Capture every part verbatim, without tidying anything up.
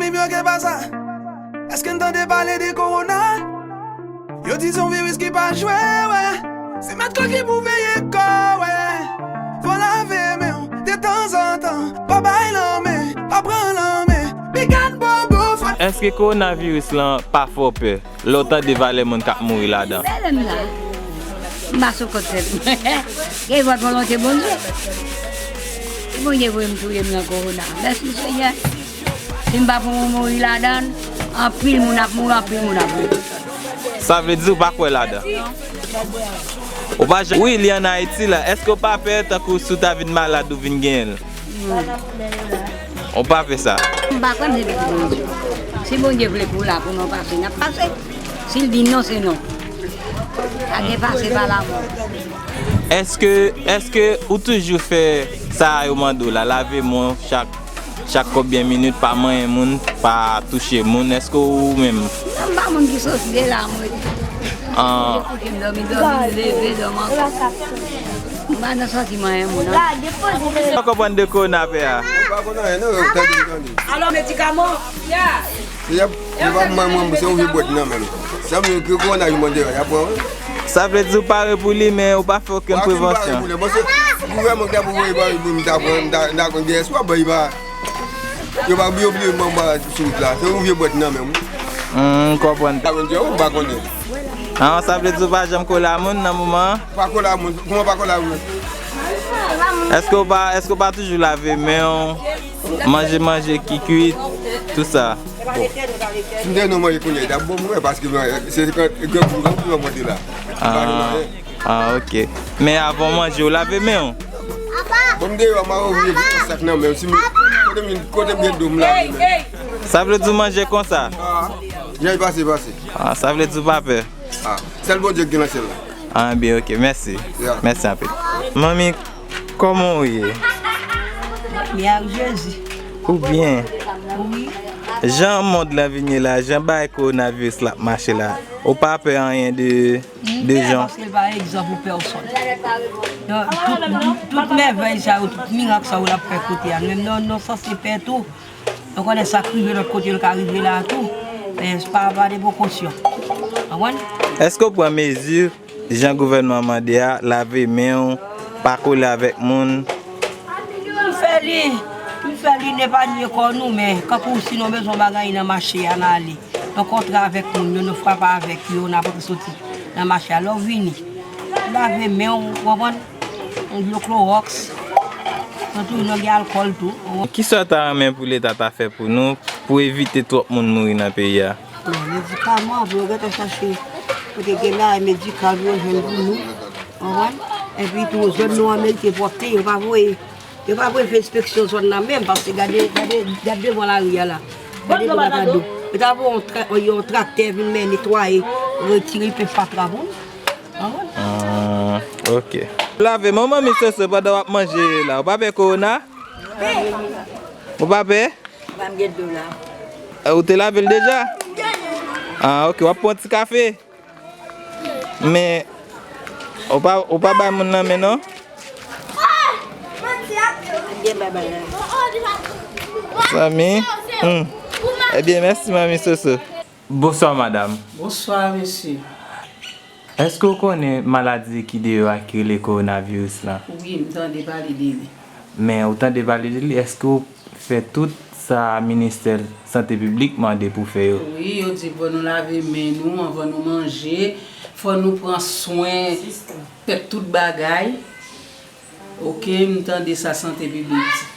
Mi byen ke pa sa. Èske n tande pale de kowona? Yo di se yon viris ki pa jwe, wè. Se mèt kò ki pou veye kò, wè. Fò lave men w detanzantan. Pa bay lanmen, pa pran lanmen. Bigad bobo, fò. Èske kowonaviris lan pa fè w pè? Lè w tande valè moun k ap mouri ladan. Bèlè m la. M pa sou kont tèt mwen. Gen vòt volonte Bondye. Si Bondye voye m touye m nan kowona. Mèsi Senyè. Si m pa pou mouri ladan, anpil moun ap mouri, anpil moun ap mouri. Sa vle di ou pa kwè ladan? Ou pa jan-, wi, li ann Ayiti la. Èske w pa pè tankou si w ta vin malad ou vin genyen l? Ou pa fè sa. M pa kwè m se pitit Bondye. Si Bondye vle pou w la, pou nou pase, n ap pase. Si l di non, se non. Pa gen pase, pa lanmò. Èske, èske ou toujou fè sa yo mande w la, lave men w chak, chak konbyen minit, pa manyen moun, pa touche moun, èske ou menm? Non, m pa moun ki soti de la, mwen. Ah. Kouche m dòmi, dòmi, leve, dòmi ankò. M pa nan sòti manyen moun, non. Ou pa konprann de kowona pè a? Ou pa konn anyen, non, yo tande, tande. Alò, medikaman, ya. Se y ap, yo pa manyen mwen, se yon vye bwèt nan men m. Sa m di, ki kowona ki mande yo, y ap pran, wi. Sa vle di ou pare pou li, men ou pa fè okenn prevensyon. Pare pou li, paske gouvènman ki ta pou voye, pa pou m ta pran, m ta, m ta konn gen espwa, bon, li pa. Yo pa bliye, bliye manba sou wout la. Se yon vye bwèt nan men m. Hmm, m konprann. Sa vle di, ou pa konnen. Ah, sa vle di ou pa janm kole a moun nan moman an? Pa kole a moun. Kòman pa kole a moun? Èske ou pa, èske ou pa toujou lave men w, manje, manje ki kwit, tout sa? Bon. Si m te nan manje kounye a, li t ap bon pou mwen, paske mwen, se gran, gran gou, gran gou mwen te la. Ah, ah, ok. Men avan w manje, ou lave men w? Bon, m deyò, m a ouvri sak nan men m. Si m, kote m, kote m gen dlo, m lave men m. Sa vle di w manje konsa? Ah, jan l pase, pase. Ah, sa vle di w pa pè? Ah, sèl Bondye ki gen nan syèl la. Ah, byen, ok, mèsi. Ya. Mèsi anpil. Manmi, kòman w ye? Byen ak Jezi. Ou byen? Wi. Jan mond lan vin ye la, jan bagay kowonaviris la ap mache la, ou pa pè anyen de, de jan? M pè paske l pa egzanp pou pèsòn. Donk, tout, tout mèvèy sa yo, tout mirak sa yo l ap fè kote a. Menm nan, nan sanse pè tou. Nou konnen sa k rive lòt kote l ka rive la tou. Men pa, pa de prekosyon. Konprann? Èske w pran mezi jan gouvènman an mande a, lave men w, pa kole avèk moun? M fè li, m fè li n epanye kò nou, men kankou si nou bezwen bagay nan mache a, n ale. Nou kontre avèk moun yo, nou frape avèk yo, n ap antre soti nan mache a. Lè w vini, lave men w, w konprann? Yon dlo klowòks. Yon tou, nou gen alkòl tou. Kisa w ta renmen pou Leta ta fè pou nou, pou evite twòp moun mouri nan peyi a? Bon, medikaman, pou yo gentan chache kote gen la, medikal pou yo jwenn pou nou. Konprann? Epi tou, zòn nou an merite pwòpte, yo pa voye, yo pa voye fè enspeksyon zòn nan menm, paske gade, gade, gade devan lari a la. Gade devan lari a. Yo ta voye yon tra-, yon traktè vin men netwaye, retire pèp fatra pou nou. Ah, ok. Lave men w, manmi Soso, pandan w ap manje la. Ou pa pè kowona? Ou pa pè? Pa m gen dlo la. Eh, ou te lave l deja? Ah, ok. W ap pran ti kafe? Men, ou pa, ou pa bay moun nan men, non? M gen babay la. Zanmi? Hmm. Ebyen, mèsi, manmi Soso. Bonswa, madanm. Bonswa, mesye. Èske w konnen maladi ki deyò a ki rele kowonaviris lan? Wi, m tande pale de li. Men ou tande pale de li, èske w fè tout sa ministè sante piblik mande pou fè yo? Wi, yo di fò nou lave men nou anvan nou manje, fò nou pran swen pèp tout bagay. Ok, m tande sa sante piblik di.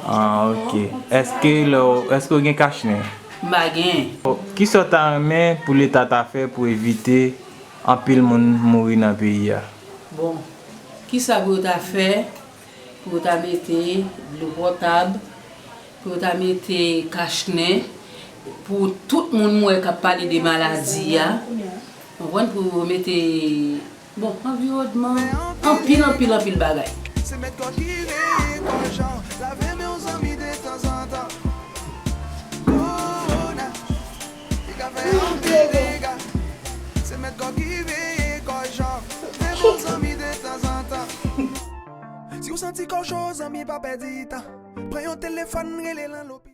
Ah, ok. Èske lè w, èske w gen kach nen? M pa gen. Kisa w ta renmen pou Leta ta fè pou evite anpil moun mouri nan peyi a? Bon, kisa pou yo ta fè? Pou yo ta mete dlo potab, pou yo ta mete kach nen, pou tout moun m wè k ap pale de maladi a, konprann, pou yo mete Bon, anviwònman, anpil, anpil, anpil bagay. Se mèt kò ki veye kò jan, lave men w zanmi detanzantan. Kowona, li ka fè anpil dega. Se mèt kò ki veye kò jan, lave men w zanmi detanzantan. Si w santi kò w cho, zanmi, pa pèdi tan. Pran yon telefòn, rele lan lopi-